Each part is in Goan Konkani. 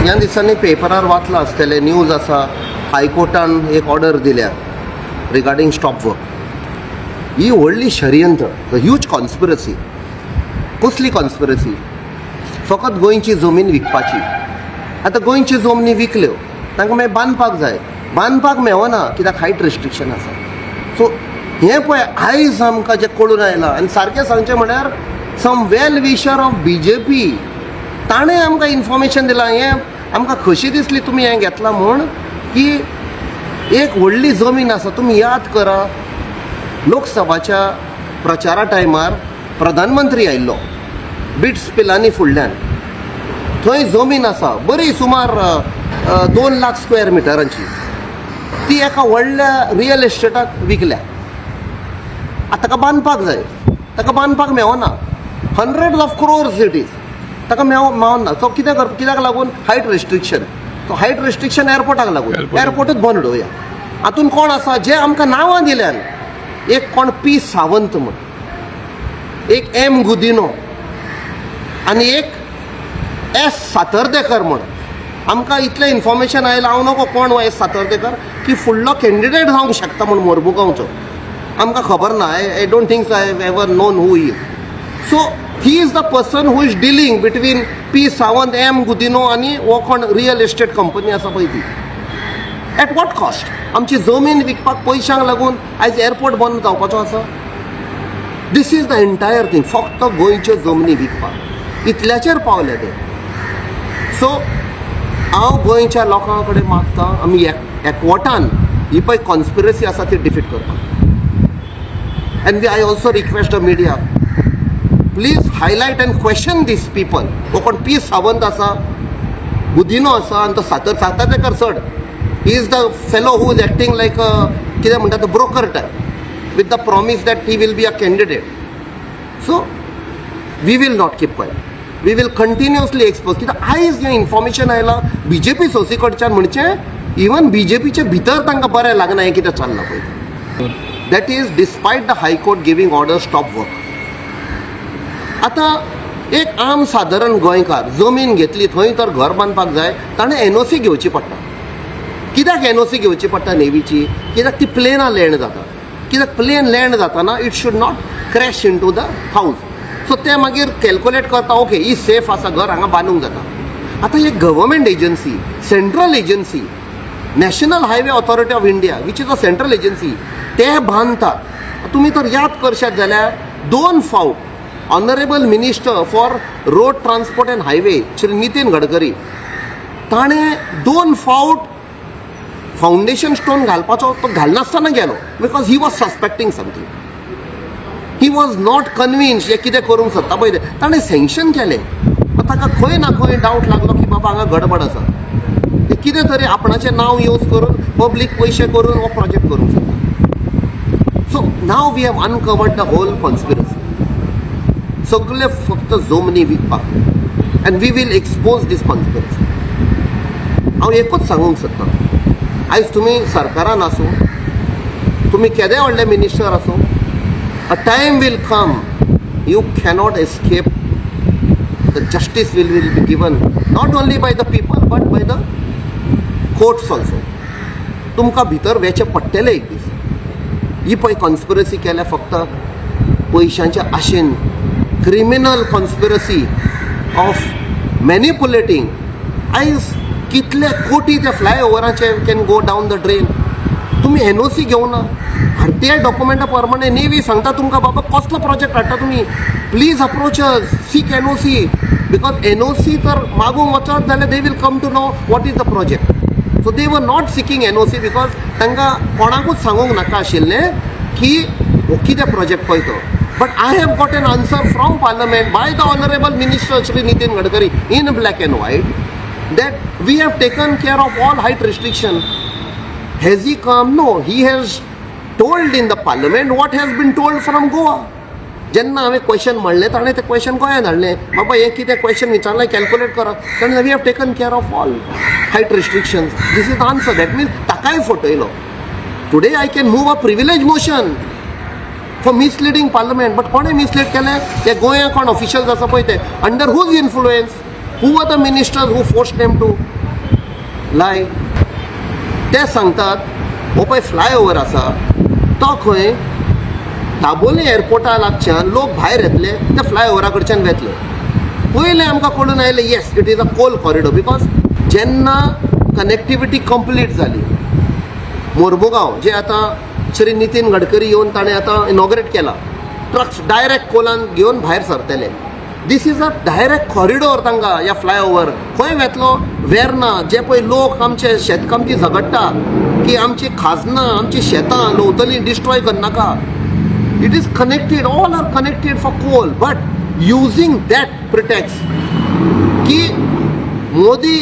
ह्या दिसांनी पेपरार वाचलां आसतलें, न्यूज आसा, हायकोर्टान एक ऑर्डर दिल्या रिगार्डींग स्टॉप वर्क. ही व्हडली षडयंत्र, ह्यूज कॉन्स्पिरसी. कसली कॉन्स्पिरसी? फकत गोंयची जमीन विकपाची. आतां गोंयच्यो जमनी विकल्यो, तांकां मागीर बांदपाक जाय. बांदपाक मेवना कित्याक हायट रेस्ट्रिक्शन आसा. सो हें पळय, आयज आमकां जें कळून आयलां आनी सारकें सांगचें म्हळ्यार some well wisher of BJP ताणें आमकां इन्फॉर्मेशन दिलां. हें आमकां खोशी दिसली तुमी हें घेतलां म्हूण, की एक व्हडली जमीन आसा. तुमी याद करा, लोकसभाच्या प्रचारा टायमार प्रधानमंत्री आयिल्लो बिट्स पिलानी फुडल्यान. थंय जमीन आसा बरी, सुमार 2 लाख स्क्वेअर मिटरांची. ती एका व्हडल्या रियल इस्टेटाक विकल्या. आतां ताका बांदपाक जाय, ताका बांदपाक मेवना. Hundred of crores it is. ताका मेवना. सो कितें कर? कित्याक लागून? Height restriction. So height restriction एअरपोर्टाक लागून एअरपोर्टूच बंद उडोवया. हातून कोण आसा जे आमकां नांवां दिल्यान? एक कोण पी सावंत म्हूण, एक एम गुदिनो आनी एक एस सातर्देकर म्हूण. आमकां इतलें इन्फॉर्मेशन आयलां, हांव नको कोण हो एस सातर्देकर, की फुडलो कॅन्डिडेट जावंक शकता म्हूण मोरमुगांवचो. आमकां खबर ना. I don't think I have ever known who is. So he is the person who is dealing between P Sawant, M Godinho आनी हो कोण रियल इस्टेट कंपनी आसा पळय ती. At what cost? आमची जमीन विकपाक पयशांक लागून आयज एअरपोर्ट बंद जावपाचो आसा. This is the entire thing. फक्त गोंयच्यो जमनी विकपाक इतल्याचेर पावले ते. सो हांव गोंयच्या लोकां कडेन मागता, आमी एकवटान ही पळय कॉन्स्पिरसी आसा ती डिफीट करपाक. And we I also request the media, please highlight and question these people. हो कोण पी सावंत आसा, गुदिनो आसा आनी तो सातर्देकर चड. He is the fellow who is acting like कितें म्हणटा तो, broker type, with the promise that he will be a candidate. So we will not keep quiet, we will continuously expose. कित्याक आयज हें इन्फॉर्मेशन आयलां बीजेपी सोर्सी कडच्यान, म्हणचे इवन बीजेपीचे भितर तांकां बरें लागना हें कितें चल्लां पळय. That is despite the High Court giving order stop work. आतां एक आम सादारण गोंयकार जमीन घेतली, थंय तर घर बांदपाक जाय, ताणें एनओसी घेवची पडटा. कित्याक एनओसी घेवची पडटा नेवीची? कित्याक ती प्लेनां लँड जाता. कित्याक प्लेन लँड जाताना it should not crash into the house. So ते मागीर कॅल्कुलेट करता, ओके, ही सेफ आसा, घर हांगा बांदूंक जाता. आतां एक government agency, central agency, National Highway Authority of India, which is a central agency, ते बांदतात. तुमी तर याद करशात जाल्यार दोन फावट Honourable Minister for Road Transport and Highway Shri Nitin Gadkari, ताणें दोन फावट फावंडेशन स्टोन घालपाचो तो घालनासतना गेलो, because he was suspecting something. He was not convinced हे कितें करूंक सोदता पळय ते. ताणें सँक्शन केलें. ताका खंय ना खंय डावट लागलो की बाबा, हांगा गडबड आसा, ते कितें तरी आपणाचें नांव यूज करून, पब्लीक पयशे करून हो प्रोजेक्ट करूंक सोदता. So now we have uncovered the whole conspiracy. सगळे फक्त जमनी विकपाक, and we will expose this conspiracy. हांव एकूच सांगूंक सोदतां, आयज तुमी सरकारान आसूं, तुमी केदे व्हडले मिनिस्टर आसूं, a time will come, you cannot escape. The justice will be given not only by the people but by the courts also. तुमकां भितर वेचें पडटलें एक दीस. ही पळय कॉन्स्पिरसी केल्या फक्त पयशांच्या आशेन, क्रिमिनल कॉन्स्पिरसी ऑफ मॅनिपुलेटींग. आयज कितले कोटी त्या फ्लायओवराचे can go down the drain. तुमी एनओसी घेवना. आरटीआय डॉक्युमेंटा प्रमाणे नेवी सांगता तुमकां, बाबा, कसलो प्रोजेक्ट हाडटा तुमी? Please approach, seek NOC, because NOC तर मागूंक वचत जाल्यार they will come to know what is the project. So they were not seeking NOC because तांकां कोणाकूच सांगूंक नाका आशिल्लें की हो कितें प्रोजेक्ट पळय तो. But I have got an answer from Parliament by the Honourable Minister Shri Nitin Gadkari in black and white that we have taken care of all height restriction. Has he come? No. He has told in the Parliament what has been told from Goa. जेन्ना हांवें क्वेश्चन म्हणलें, ताणें तें क्वेश्चन गोंयांत हाडलें. बाबा, हें कितें क्वेश्चन विचारलें, कॅल्कुलेट करा. ताणें, we have taken care of all height restrictions, this is the answer. That means ताकाय फटयलो. Today I can move a privilege motion for misleading Parliament. But कोणें मिसलीड केलें? ते गोंया कोण ऑफिशियल्स आसा पळय ते, under whose influence? Who are the ministers who force them to lie? ते सांगतात, हो पळय फ्लायओवर आसा, तो खंय दाबोली एअरपोर्टा लागच्यान लोक भायर येतले, ते फ्लायओवरा कडच्यान वेतले. पयलें आमकां कळून आयलें, yes, it is a coal corridor, because जेन्ना कनेक्टिविटी कंप्लीट जाली, मोर्मुगांव जे आतां श्री नितीन गडकरी येवन ताणें आतां इनॉग्रेट केला, ट्रक्स डायरेक्ट कोलान घेवन भायर सरतले. This is a direct corridor तांकां. ह्या फ्लायओवर खंय वेतलो? वेर्ना जे पळय लोक आमचे शेतकामती झगडटा की आमची खाजनां, आमची शेतां लुवतली, डिस्ट्रॉय करनाका. It is connected, all are connected for coal, but using that pretext की मोदी,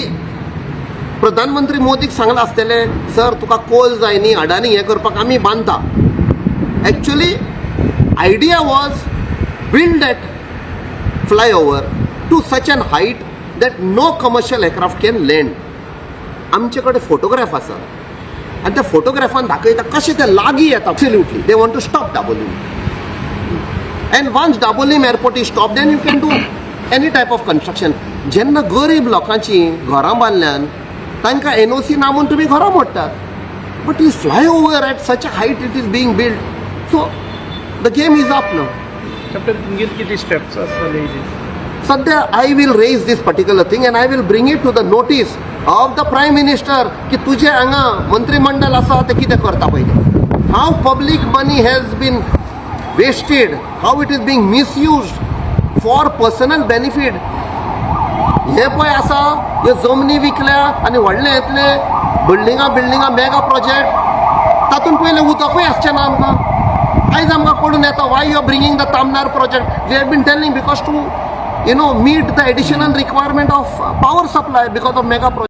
प्रधानमंत्री मोदीक सांगलां आसतलें, सर, तुका कोल जाय न्ही, अडानी हें करपाक आमी बांदता. Actually, idea was build that flyover to such an height that no commercial aircraft can land. आमचे कडेन फोटोग्राफ आसा आनी त्या फोटोग्राफान दाखयता कशें ते लागीं येता. Absolutely, they want to stop Dabolim, and once Dabolim airport is stop, then you can do any type of construction. जेन्ना गरीब लोकांची घरां बांदल्यान, तांकां एनओसी ना म्हूण तुमी घरां मोडटात, but is flyover at such a height it is being build, so the game is up now. Captain, तुमगेर किती स्टेप्स आसतले हेजेर? सध्या I will raise this particular thing and I will bring it to the notice of the Prime Minister की तुजे हांगा मंत्रिमंडळ आसा, ते कितें करता पयलीं. How public money has been wasted, how it is being misused for personal benefit. हे पळय आसा, ह्यो जमनी विकल्या आनी व्हडले येतले बिल्डिंगां बिल्डिंगां, मेगा प्रोजेक्ट. तातूंत पयलें उदकूय आसचें ना आमकां. आयज आमकां कळून येता, why you are bringing the Tamnar project. We have been telling, because to meet the additional requirement of power supply because of mega project.